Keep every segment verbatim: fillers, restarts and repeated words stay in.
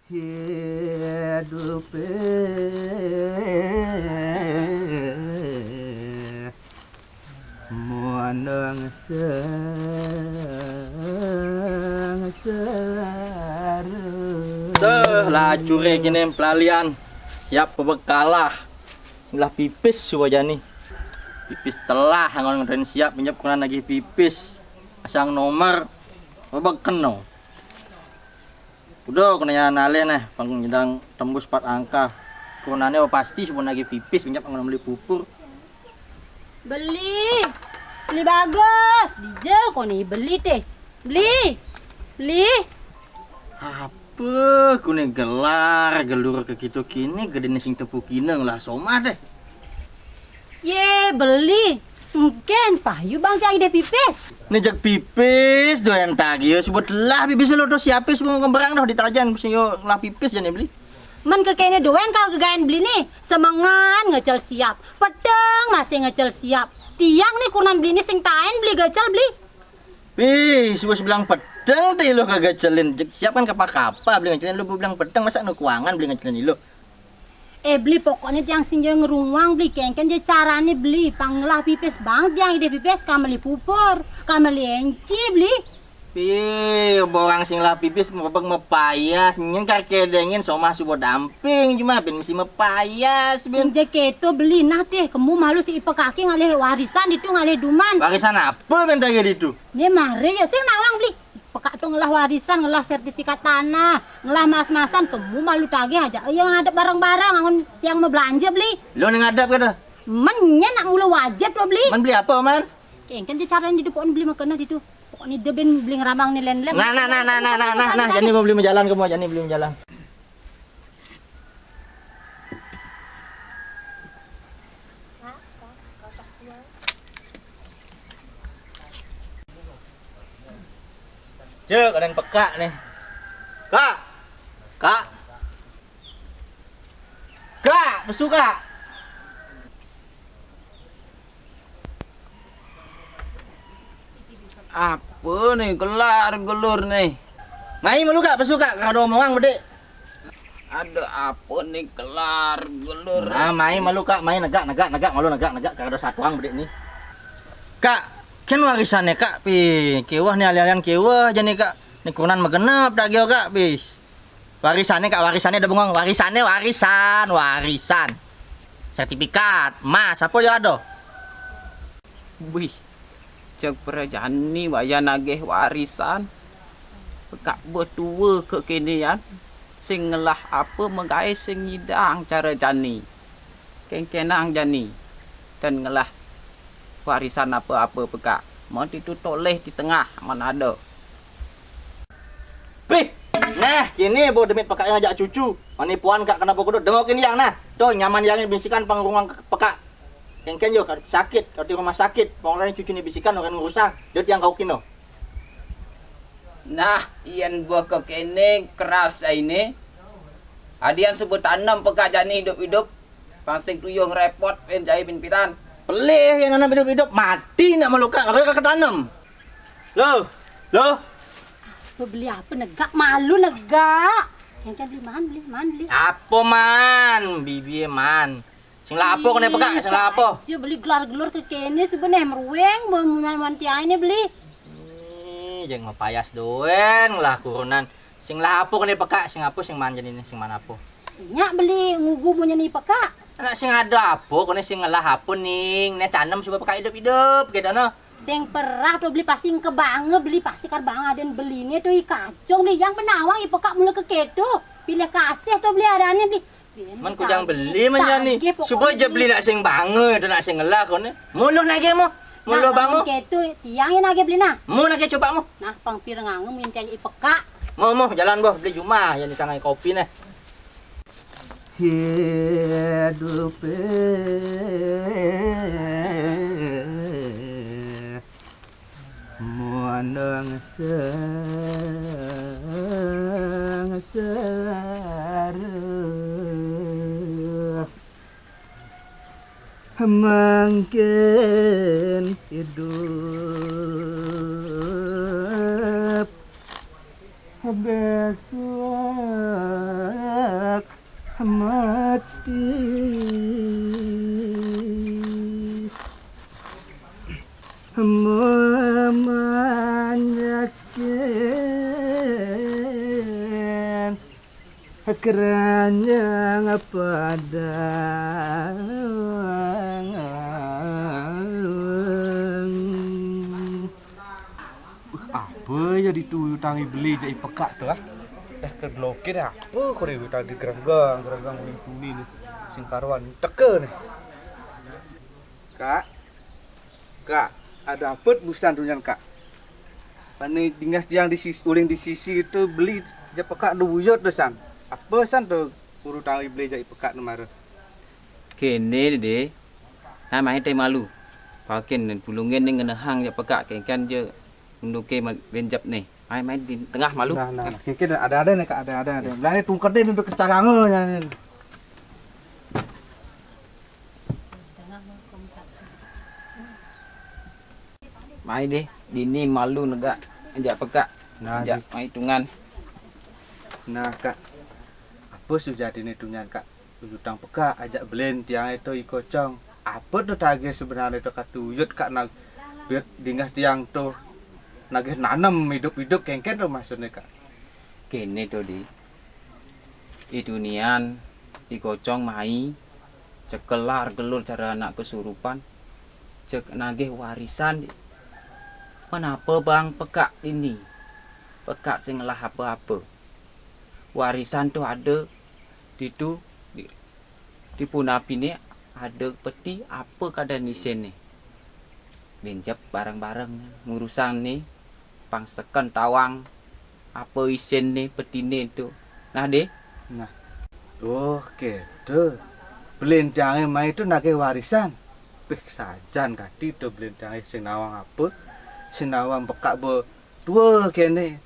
Hidup munung sengsara. Seh, lacure kene pelalian. Siap bebek kalah. Lah pipis suba jani. Pipis telah ngon ngeden siap minjep kurenan nagih pipis. Pasang nomor. Bebek keno. Udah, kena nalih neh, pang nyidang tembus empat angka. Kurenane pasti suba nagih pipis, minjep ngon beli pupur. Beli, beli bagus, dija kone beli teh. Beli, beli. Apa kone gelar, gelur ke kito kini, gedene sing tepukina ngelah somah deh. Ye, beli. Engken, payu bang tiang ide pipis. Ni jeg pipis, doyan tagi, yo, sebut lah pipis lo tuh siape semua ngeberang doh ditajan, sing yo lah pipis jane beli. Men kekene doyan kal gegaen beli ni, semengan ngecel siap, peteng masih ngecel siap. Tiang ni kurenan beli ni sing taen beli gecel beli. Ih, suba bilang peteng teh lo kagak celin. Jeg siap kan kapa-kapa beli ngecelin lo, bilang peteng masa nu kuangan beli ngecelin lo. Eh, beli, pokokne tiang sing jauh ngeruang beli, kengken je carane beli, pang ngelah pipis bang tiang ide pipis, ka meli pupur, ka meli enci beli. Ih, borang sing lah pipis mebek mepayas, nyen kar kedengin somah suba damping, cuma ben mesti mepayas ben. Sing je keto beli nah teh, kemu malu si ipe kaki ngalih warisan ditu ngalih duman. Warisan apa ben tagih ditu? Ni mare ya sing nawang beli. Pekak tu ngelah warisan, ngelah sertifikat tanah, ngelah mas-masan, kemu malu tagih aja. Iya ngadep barang-barang, angun tiang mau belanja beli. Lo ning ngadep kata? Men nya nak mula wajib tu beli. Men beli apa, man? Kengken je carane ditu pokokne beli makana ditu. Pokokne dia ben beli ngeramang ni len-len. Nah, nah, nah, nah, nah, nah, nah, nah, jani mau beli majalan kamu, jani beli majalan. Cek, ada yang pekak nih. Kak. Kak. Kak, besu, Kak. Apa nih gelar gelur nih? Mai malu, Kak, besu, Kak, kada omongan bedik. Ada apa nih gelar gelur? Nah, mai malu, Kak, mai negak, negak, negak, malu negak, negak, kada satuang bedik nih. Kak, ken warisane, Kak, pi keweh nih, alian-alian keweh jani, Kak. Ni kurenan magenep dah geo, Kak, bis. Warisane, Kak, warisane dah bengong, warisane, warisan, warisan. Sertifikat, mas, apa ya ada? Wih, cek perajani wayah nagih warisan. Pekak betua kekinian, sing ngelah apa megai sing nyidang cara jani. Kengkenang jani, dan ngelah warisan apa-apa pekak. Mau ditu toleh di tengah, mana ada. Pih, nah, kini bo demit pekak ngajak cucu. Mani puan kak kena pokok dengok ini yang nah. Tuh, nyaman yang bisikan pangrungang pekak. Kengken yo, sakit, kalau di rumah sakit, pengeluaran cucu ni bisikan orang ngurusang, dia tiang kau kino. Nah, iyan buah kekene keras ini. Adian sebut tanem pekak jani hidup-hidup, pansing tuyuh ngerepot pen jai pimpinan. Pelih yang nanam hidup-hidup, mati nak meluka, makanya kagak tanem. Loh, loh. Apa beli apa negak, malu negak. Kengken beli man, beli man, beli. Apa man? Bibie man. Sing lapo kene pekak, sing lapo. Aja beli gelar-gelur kekene sebeneh merueng, merueng tiang ini beli. Ih, jeng mapayas doen lah kurenan. Sing lapo kene pekak, sing apa, sing man jani ini, sing man apa? Nyak beli ngugu munye ni pekak. Anak sing ada apa, kene sing ngelah apa ning, ne tanem suba pekak hidup-hidup gitu no. Sing perah tu beli pasti engke bange beli pasti kar bange aden beli ni tu i kacung beli yang benawang i pekak mula ke keto. Pilih kasih tu beli adane beli. Man kujang beli man jani. Suba je beli nak sing bange, tu nak sing ngelah kone. Muluh nage mo. Muluh bango. Ketu tiang ye nage beli nah. Mo nage coba mo. Nah, pang pireng ange mun tiang ipeka. Mo mo jalan boh beli jumah jani tangai kopi neh. Hidup Monong sengsara mangkin hidup besok Mati. Memanyakin keranjang padang. Apa ya ditu utang beli jai pekak tu, ah? Dah terblokir apa kau di utang di gerenggang, gerenggang uling tuni ni. Sing karuan teka ni. Kak, Kak, ada apa busan tu nyan, Kak? Pane dingah tiang di sisi, uling di sisi tu beli jai pekak du uyut tu san. Apa san tu guru tang beli jai pekak tu mara? Kene de, nah main te malu. Pakin tulungin ni ngenehang jai pekak kengkan je unduke ma-, benjap ni. Main-main di tengah malu. Nah, nah, nah. Kengken ada-ada ni, Kak, ada-ada ni. Belah ni tungkede ni duk kecaganga ni. Mai deh, dini malu negak, ajak pekak. Nah, ajak di- mai tungan. Nah, Kak. Apa sujati ni tungan, Kak? Utang pekak ajak belen tiang itu i Kocong. Apa tu tagih sebenarnya tu katu uyut, Kak, nag-, bet dingah tiang tu nagih nanem hidup-hidup kengken tu maksudnya, Kak? Kene tu, Di. Itu nian, i Kocong mai, cekelar gelur cara anak kesurupan, cek nagih warisan. Kenapa bang pekak ini? Pekak sing ngelah apa-apa. Warisan tu ada ditu, di, di punapine ada peti, apa kadan isinne. Benjep bareng-bareng ngurusang ni, pang seken tawang apa isinne petine tu. Nah, deh. Nah. Oh, ketu. Belen tiange mai tu nagih warisan. Pih, sajan kati tu belen tiange sing nawang apa? Sing nawang pekak be tua kene.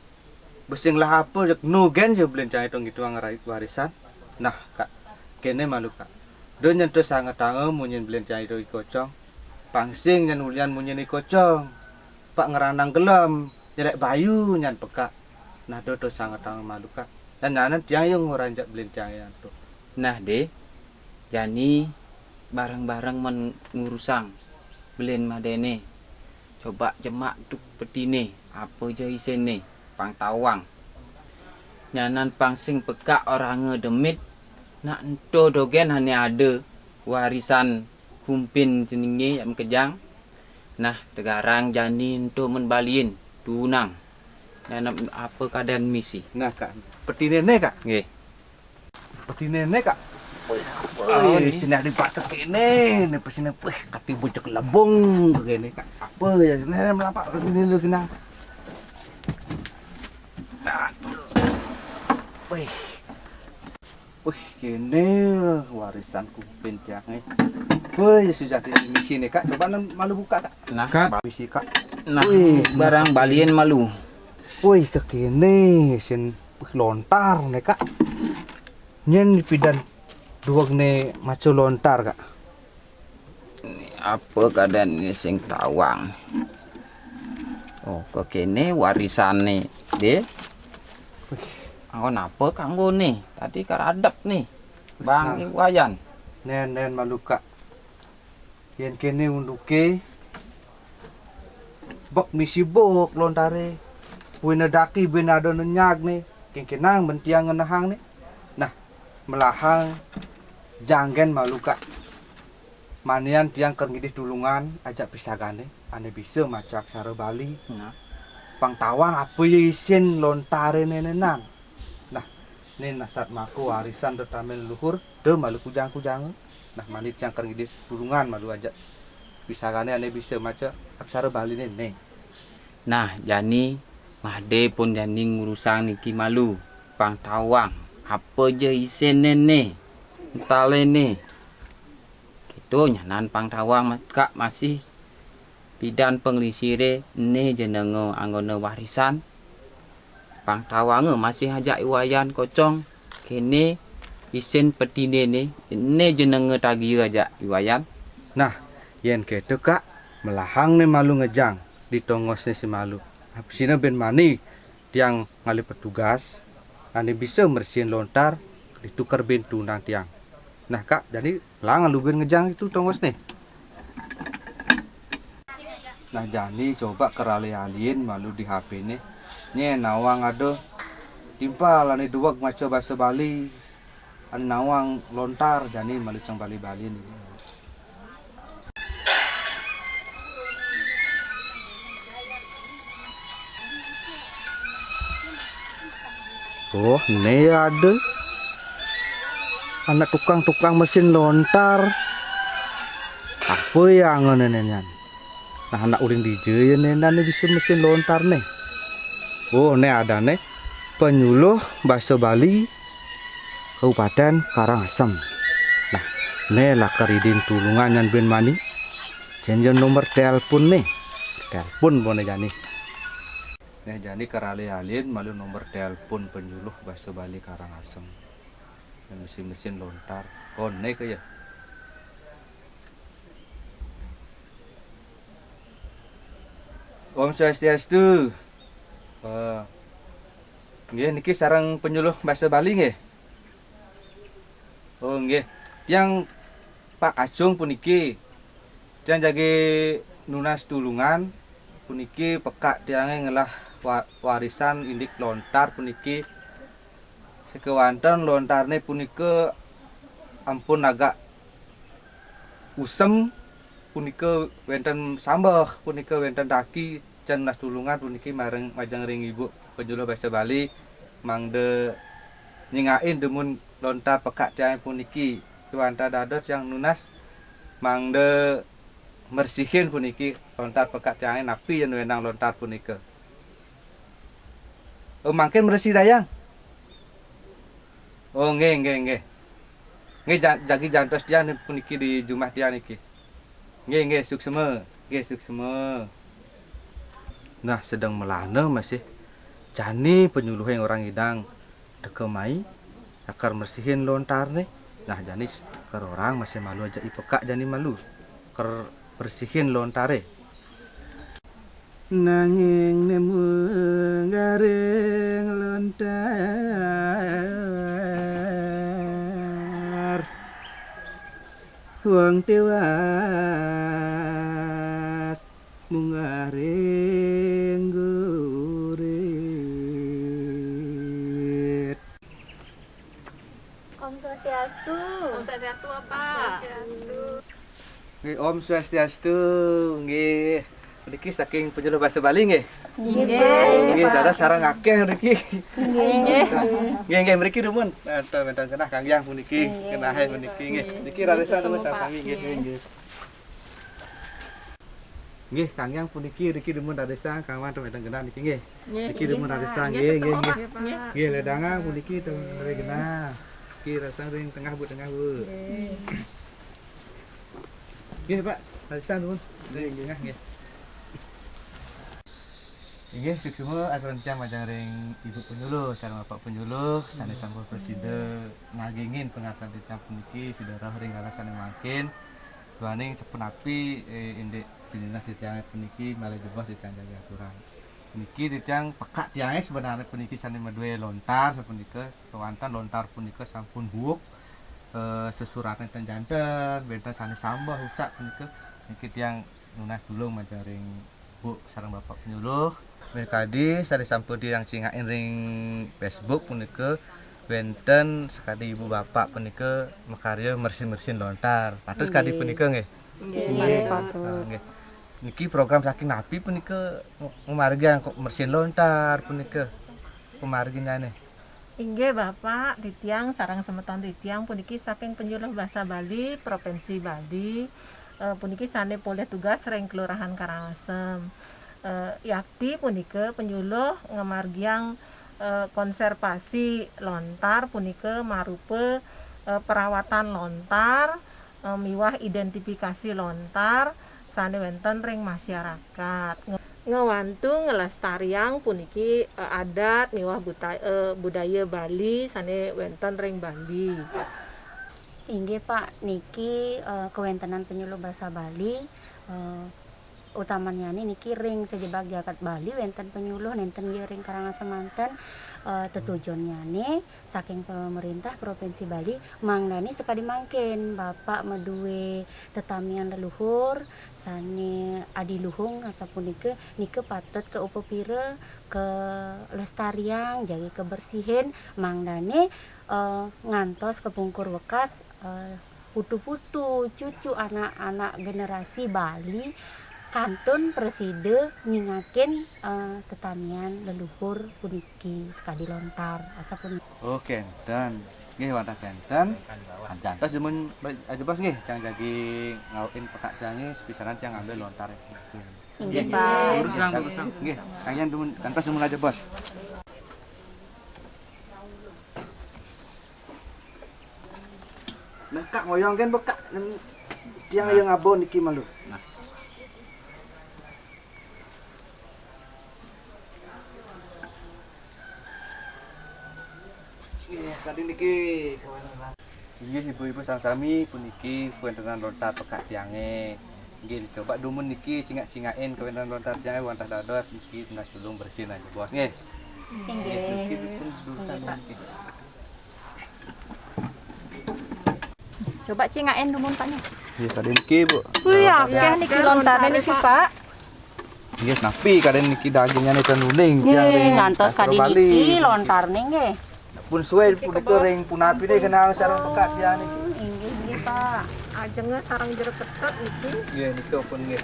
Be sing lah apa jek nu gen je belen tiange tu ngituang rai warisan. Nah, Kak. Kene malu, Kak. Do nyentuh sanget tange munyin belen tiange tu i Kocong. Pang sing nyan ulian munyin i Kocong. Pak ngeranang gelem, nyelek bayu nyan pekak. Nah, do tu sanget tange malu, Kak. Dan nyanan tiang yang nguranjak belen tiange tu. Nah, deh. Jani bareng-bareng men ngurusang belen madene. Coba jemak tu petine, apa je isinne, pang tawang. Nyanan pang sing pekak orange demit, nak ento dogen ane ada warisan kumpin jenenge yak mekejang. Nah, tegarang jani ento men balien, tunang. Nyanan apa kadan misi? Nah, Kak. Petine ne, Kak? Nggih. Petine ne, Kak. Wih, apa Oh, ini? Sini ada batek ini, ini pesine, wih, kati bucek lebung begini, Kak. Apa ya? Ini melapak ke sini dulu kena. Aduh. Wih. Wih, kene warisan kumpin tiang ni. Wih, sudah di misi ni, Kak. Coba nan malu buka, Kak. Nah, Kak. Misi, Kak. Nah, wih, barang balien malu. Wih, kekene sin, wih, lontar ni, Kak. Nyen pidan duweg ne maca lontar, Kak. Apa kadan ni sing tawang? Oh, kekene warisan ni, deh. Wih. Anggo napa kanggo ni? Tadi karadep ni. Bang Nah. Iwayan. Nen, nen malu, Kak. Yen kene unduke, bek misi bok lontare. Kuwi nedaki ben ada nenyag ne. Kengkenang ben tiang ngenehang ne. Nah, melahang janggen malu, Kak. Manian tiang ker ngidih tulungan ajak pisagane, ane bisa maca aksara Bali. Nah. Pang tawang apa ya isin lontare nenenan. Nah, ne nasat mako warisan do tamen leluhur, do malu kujang-kujang. Nah, mani tiang ker ngidih tulungan malu ajak pisagane ane bisa maca aksara Bali ne, ne. Nah, jani mahde pun jani ngurusang niki malu. Pang tawang, apa je isin ne, ne. Entale ne. Gitu nyanan pang tawang ma-, Kak masih pidan penglisire ne jenenge anggone warisan. Pang tawange masih ajak Iwayan kocong. Kene isin petine ne, ne jenenge tagie ajak Iwayan. Nah, yen keto, Kak, melahang ne malu ngejang di tongos ne si malu. Abisine ben mani tiang ngalih petugas, ane bisa mersihin lontar, Dituker bin tunang tiang. Nah, Kak, jani lang lu bin ngejang itu tongos nih. Nah, jani coba kerali-alin malu di H P nih. Nye nawang ada timpal ane duweg maca basa Bali. Ane nawang lontar jani malu cang bali-balin. Oh, ne ada anak tukang-tukang mesin lontar. Apa yang ngene nian? Nah, anak uling dija ya nenan bisa mesin lontar ne. Oh, ne ada ne penyuluh bahasa Bali Kabupaten Karangasem. Nah, ne lakar idin tulungan nyan bin mani. Jenjen nomor telepon ne. Telepon bone jani. Neh, jani kerali-alin malu nomor telepon penyuluh bahasa Bali Karangasem. Mesin-mesin lontar. Kone ke ya. Om Swastiastu. Eh, nggih, niki sareng penyuluh bahasa Bali nggih. Oh nggih. Tiang Pak Kacung puniki, tiang jagi nunas tulungan puniki, pekak tiange ngelah wa-, warisan indik lontar puniki. Sekewanten lontarne punika ampun agak usem, punika wenten sambeh, punika wenten raki, tiang nunas tulungan puniki mareng majeng ring Ibu penyuluh bahasa Bali mangda nyingakin dumun lontar pekak tiange puniki. Kewanten dados tiang nunas mangda mersihin puniki lontar pekak tiange, napi yen wenang lontar punika. Oh, mangkin mersi dayang. Oh, nggih, nggih, nggih. Nggih, ja-, jagi jantos tiang puniki di jumah tiang niki. Nggih, nggih, suksma. Nggih, suksma. Nah, sedeng melana masih jani penyuluhe orang idang teka mai, akar mersihin lontarne. Nah, jani ker orang masih malu aja ipekak jani malu. Ker bersihin lontare. Nanging nemu garing lontar, wong tiwas munggah ring gurit. Om Swastiastu. Om Swastiastu, Bapak. Nggih, Om Swastiastu. Nggih. Mriki saking penyuluh bahasa Bali nggih. Nggih, Pak. Nggih, dados sareng akeh mriki. Nggih. Nggih, nggih, mriki dumun. Enten, enten genah kanggiang puniki, nggih, genahe puniki nggih. Niki raris dumun sareng sami nggih. Nggih. Nggih, kanggiang puniki riki dumun raris kanggiang dumun genah niki nggih. Nggih. Niki dumun raris nggih, nggih, nggih. Nggih, ledangan puniki dumun genah. Niki raris ring tengah, Bu, tengah, Bu. Nggih. Nggih, Pak. Raris dumun. Nggih, nggih, nggih. Inggih, suksma aturang titiang majeng ring Ibu Penyuluh sareng Bapak Penyuluh sane sampun prasida ngagengin pangarsan titiang puniki, sida rauh ring galah sane mangkin. Duaning sapunapi, eh, indik pinunas titiang puniki malih jebos titiang jagi aturang. Puniki titiang pekak tiange sebenarnya puniki sane madue lontar sapunika, kewanten lontar punika sampun buuk, eh, sesuratan ten janten, wenten sane sambah rusak punika, niki tiang nunas tulung majeng ring Bu sareng Bapak Penyuluh. Menika kadi sane sampun tiang cingakin ring Facebook punika wenten sakadi Ibu Bapak punika makarya mersin-mersin lontar. Patut kadi punika nggih? Nggih, patut. Ah, nggih. Niki program saking napi punika ng-, ngamargiang kok mersin lontar punika pamarginane? Inggih, Bapak, titiang sareng semeton titiang puniki saking Penyuluh Basa Bali Provinsi Bali. Eh, puniki sane polih tugas ring Kelurahan Karangasem. Eh, yakti punika penyuluh ngamargiang, eh, konservasi lontar punika marupa, eh, perawatan lontar, eh, miwah identifikasi lontar sane wenten ring masyarakat. Nge-, ngewantu ngelestariang puniki, eh, adat miwah buta-, eh, budaya Bali sane wenten ring Bali. Inggih, Pak, niki, eh, kawentenan penyuluh basa Bali, eh, Utamannyané niki ring sajebag jagat Bali wénten panyuluh, nénten nggih ring Karangasem manten, eh, tetujonnnyané saking pemerintah Provinsi Bali, mangdané sakadi mangkin Bapak madué tetamian leluhur sané adiluhung asapunika, nika patut kaupapira, kalestariang, jagi kabersihin, mangdané, eh, ngantos kapungkur wekas, eh, putu-putu, cucu, anak-anak generasi Bali kantun prasida nyingakin, eh, tetamian leluhur puniki sakadi lontar asapunika. Oh, kénten. Nggih, wantah kénten. Jantos dumun ajebos nggih, tiang jagi ngawin pekak tiangé, sapisanan tiang ngambil lontar. Inggih, Pak. Lurus, Kang, lurus, Kang. Nggih, Kang Yan dumun, jantos dumun ajebos. Nah, Kak, ngoyong kén, Bu, Kak. Tiang aya ngaba niki malu. Nah. Nggih, tadi niki. Inggih, ibu-ibu sareng sami, puniki kawéntenan lontar pekak tiangé. Nggih, coba dumun niki cingak-cingakin kawéntenan lontar tiangé wantah dados niki tunas tulung bersihin ajebos nggih. Inggih. Niki pun dusan Pak. Niki. Coba cingakin dumun, Pak, nih. Nggih, tadi niki, Bu. Wih, akéh niki lontaré niki, Pak. Nggih, napi kadén niki dagingné ten uning, nggih, tiang ring ngantos sastra kadi Bali niki niki. Lontarné nggih. Pun sué punika ring punapiné kenal sareng pekak tiang niki. Inggih, inggih, Pak. Ajengé sareng jero ketet niki. Nggih, nika pun nggih.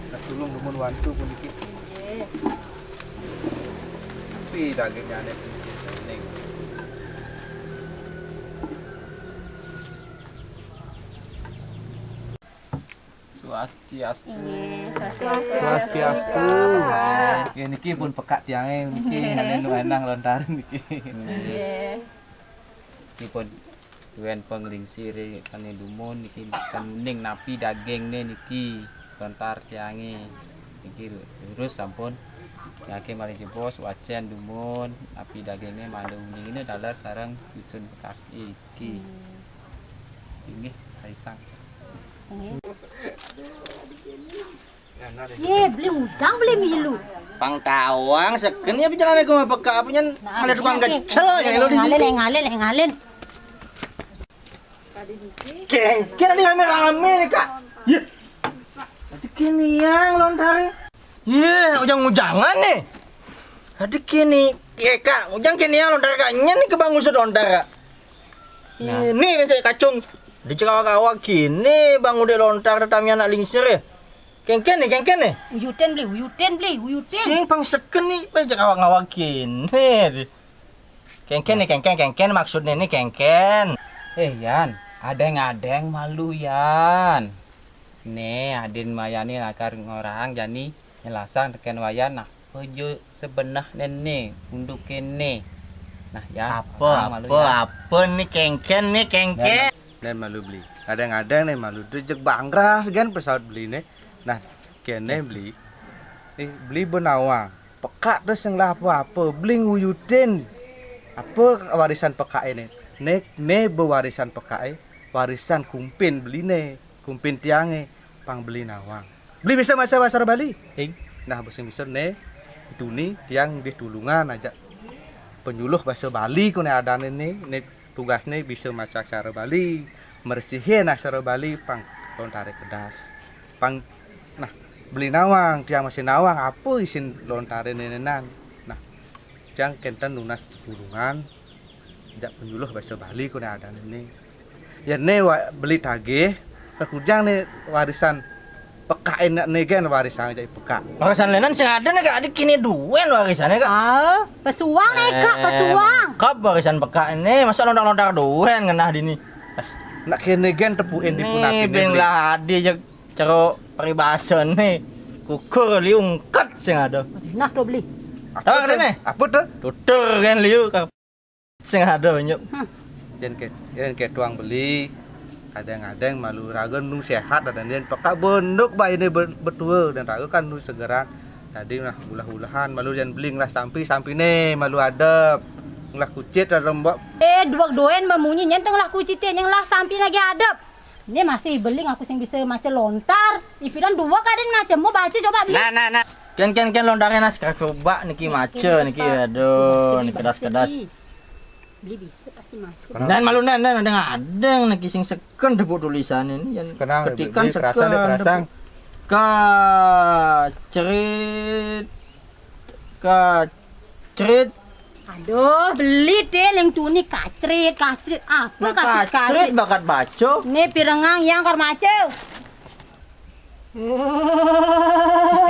Nah, tulung dumun wantu puniki. Nggih. Napi dagingnyané puniki uning. Swastiastu. Inggih, swastiastu. Swastiastu. Nggih, niki pun pekak tiangé niki, nggih, nganén nu enang lontar niki. Nggih. Niki pun duén panglingsir sané dumun niki, kan uning napi dagingné niki lontar tiangé. Niki lurus sampun. Tiangé malih jebos wacén dumun napi dagingné mangda uning taler sareng cucun pekak iki. Hmm. Inggih, Kaisang. Inggih. Yé, beli ujang, beli milu. Pang tawang seken ya, pejalané kumaha pekak apa nyen. Nah, malah tukang iya, kecel ya, lo di ngalin, sisi. Ngalin, ngalin. Kéngkén ini rame-rame nih, Kak. Iya. Tadi kini yang lontar. Iya, ujang-ujangan nih. Tadi kini, ya, Kak, ujang kini yang lontar, Kak. Nyen nih kebang usut lontar, Kak. Nah. Ini nih saya kacung. Di cekawak-kawak kini bang udah lontar tetamian nak lingsir ya. Kéngkén nih, kéngkén nih. Uyutin beli, uyutin beli, uyutin. Sing pang seken nih, baé cekawak-kawak kini. Kéngkén nih, kéngkén, kéngkén, maksudné nih kéngkén. Eh, Yan, adéng-adéng malu, Yan. Né, adin mayané lakar ngorahang jani nyelasang tekén wayan, nah, aja sebenehné né, undukin né. Nah, Yan, apa, orahang malu, apa, Yan. Apa nih kéngkén nih, kéngkén? Yan, Yan malu beli. Adéng-adéng né malu, dejek bangras kan pesawat beli né. Nah, kéné beli. Eh, beli ba nawang. Pekak to sing ngelah apa-apa, beli nguyutin. Apa warisan pekaké né? Né, né ba warisan pekaké, warisan kumpin beliné, kumpin tiangé, pang beli nawang. Beli bisa maca basa Bali? Ing. Nah, basa bisa né, tuni tiang nggih tulungan ajak penyuluh basa Bali kuné adané né, né tugasné bisa maca aksara Bali, mersihin aksara Bali, pang lontaré kedas. Pang, nah, beli nawang, tiang masih nawang, apa isin lontaré nénénan. Nah, tiang kénten nunas pitulungan, jak penyuluh basa Bali kuné adané né. Ya né wa-, beli tagih, kakujang né warisan pekaké né gén warisan jak pekak. Warisan lénan sing ada né, Kak, adi kini duén warisané, Kak. Ah, pesuang né, Kak, eh, pesuang. Kap warisan pekak né, masa lontar-lontar duén ngenah dini. Nak kéné gén tepukin di punapiné beli. Lah adi jak cara paribasané. Kukur liu ngket sing ada. Nah, to beli. Apa to? Apa to? Tutur kan liu, Kak. Sing ada banyak. Hmm. Yén ké, yén ké tuang beli, kadang-kadang malu raga nu séhat dan yén pekak benduk baé né be-, betua dan raga kan nu segeran. Tadi nah ulah-ulahan malu yén beli ngelah sampi, sampiné malu adep. Ngelah kucit ada mbok. Eh, duweg duén mamunyi nyén tengah kucité nyén ngelah sampi lagi adep. Né masih beli ngaku sing bisa maca lontar. Ipiran dua kadén maca, mau baca coba beli. Nah, nah, nah. Kén, kén, kén lontaré nas, coba niki maca niki, aduh, niki kedas-kedas. Beli bisa pasti masuk. Dan malu, dan, dan, ada ngadeng niki sing seken debuk tulisané ini, yang ketikan seken debuk. Kacrit, kacrit. Aduh, beli deh yang tuni kacrit, kacrit apa? Nah, kacrit, kacrit, kacrit bakat baca. Né pirengang yang kar maca.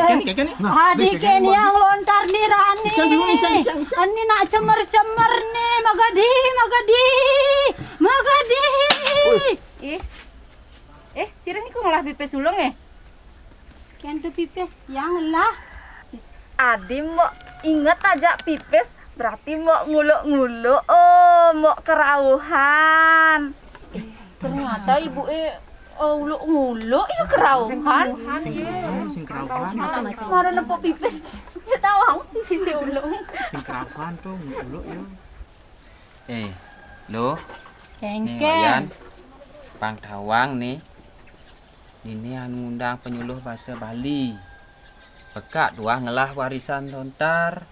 Kene, kene. Nah, adikén yang lontar ni Rani. Ini nak cemer-cemer ni, magadi, magadi, magadi. Eh, eh, sira niku ngolah pipis ulung, eh? Kén to pipis yang lah. Adi mbok inget aja pipis, berarti mbok nguluk-nguluk, oh, mbok kerauhan. Ternyata ibu eh, oh, uluk-nguluk ya kerauhan. Sing kerauhan, sing kerauhan. Mara nepuk pipis. Ya tawang pipis ulung. Sing kerauhan to nguluk ya. Eh, loh. Kengkeng. Nih, Wayan. Pang tawang nih. Ini anu ngundang penyuluh bahasa Bali. Pekak tuah ngelah warisan lontar.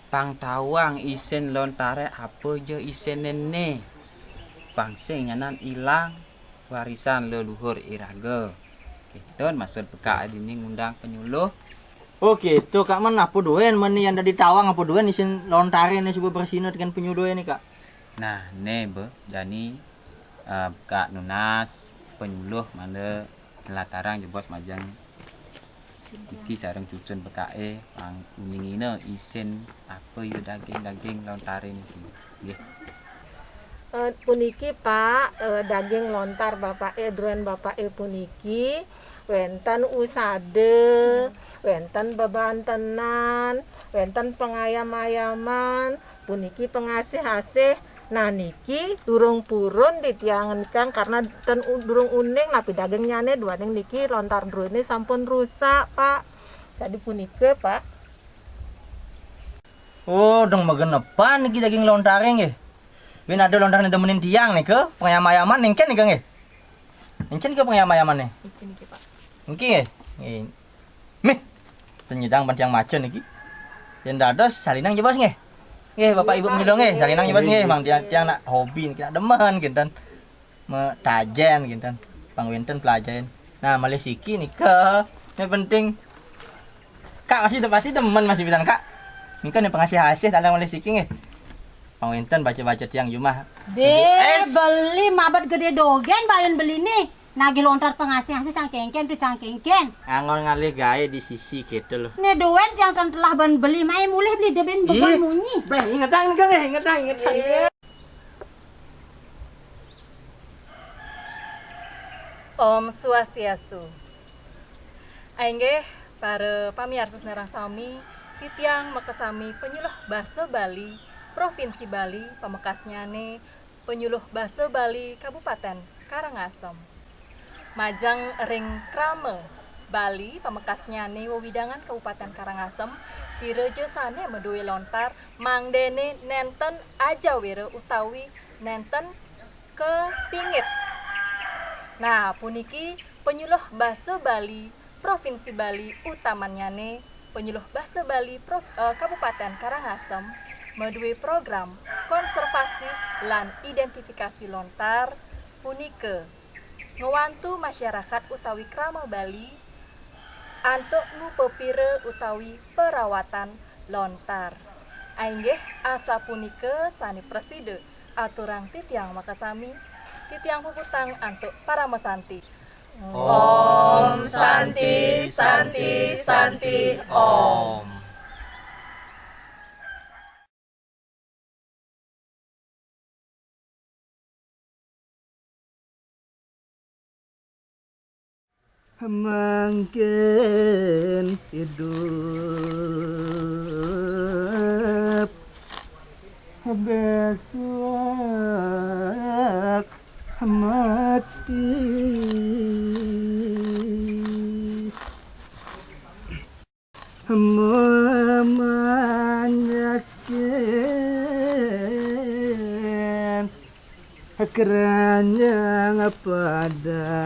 Pang tawang isin lontaré apa ja isin né. Pang sing nyanan ilang warisan leluhur iraga. Kéto maksud pekak dini ngundang penyuluh. Oh, kéto, Kak, men apa duen men yang dadi tawang apa duen isin lontaré né suba bersina dengan penyuluh ini, Kak. Nah, né be jani eh, pekak nunas penyuluh mangda nelatarang jebos majeng Iki sareng cucun pekaké pang uningina isin apa ya daging-daging lontaré niki. Nggih. Eh, puniki, Pak, eh, daging lontar bapaké, druén bapaké puniki wénten usada, wénten bebantenan, wénten pengayam-ayaman, puniki pengasih-asih. Nah, niki durung purun titiang niki karena ten u-, durung uning napi daging nyané duaning niki lontar druéné sampun rusak, Pak. Jadi punika, Pak. Oh, dong magenepan niki daging lontaré nggih. Win ada lontar demenin tiang nika, pengayam-ayaman nengken nika nggih. Nengken ke pengayam-ayaman nih. Niki niki, Pak. Niki nggih. Nggih. Mih. Ten nyidang ban tiang maca niki. Yén dados salinang jebos nggih. Nggih, Bapak Ibu penyuluh nggih, salinang jebos nggih, Mang tiang, tiang nak hobi niki, nak demen kinten. Metajén kinten. Pang wénten pelajaran. Nah, malih siki nika. Yang penting Kak masih pasti demen masih pisan, Kak. Nika nih pengasih-asih dalam malih siki nggih. Pang wénten baca-baca tiang jumah. Dé, beli mabet gedé dogén bayun beli nih. Nagih lontar pengasih-asih cangkengken tu cangkengken. Anggon ngalih gaé di sisi kéto lho. Né doen tiang tan telah ban beli, mai mulih beli dé ben beban munyi. Beh, ingetang nika nggih, ingetang, ingetang. Om Swastiastu. Inggih, para pamiarsa sinareng sami, titiang makasami penyuluh basa Bali Provinsi Bali, pamekasnyané penyuluh basa Bali Kabupaten Karangasem. Majeng ring krama Bali pamekasnyané wewidangan Kabupaten Karangasem, sira ja sané madué lontar, mangdané nénten ajawira utawi nénten kapingit. Nah, puniki penyuluh basa Bali Provinsi Bali, utamannyané penyuluh basa Bali Pro-, eh, Kabupaten Karangasem, madué program konservasi lan identifikasi lontar, punika ngwantu masyarakat utawi krama Bali antuk ngupapira utawi perawatan lontar. Inggih, asapunika sané prasida aturang titiang makasami, titiang puputang antuk paramasanti. Om Santi, Santi, Santi, Om. Mangkin idup, besok mati. Mamanyakin Keranjang padang.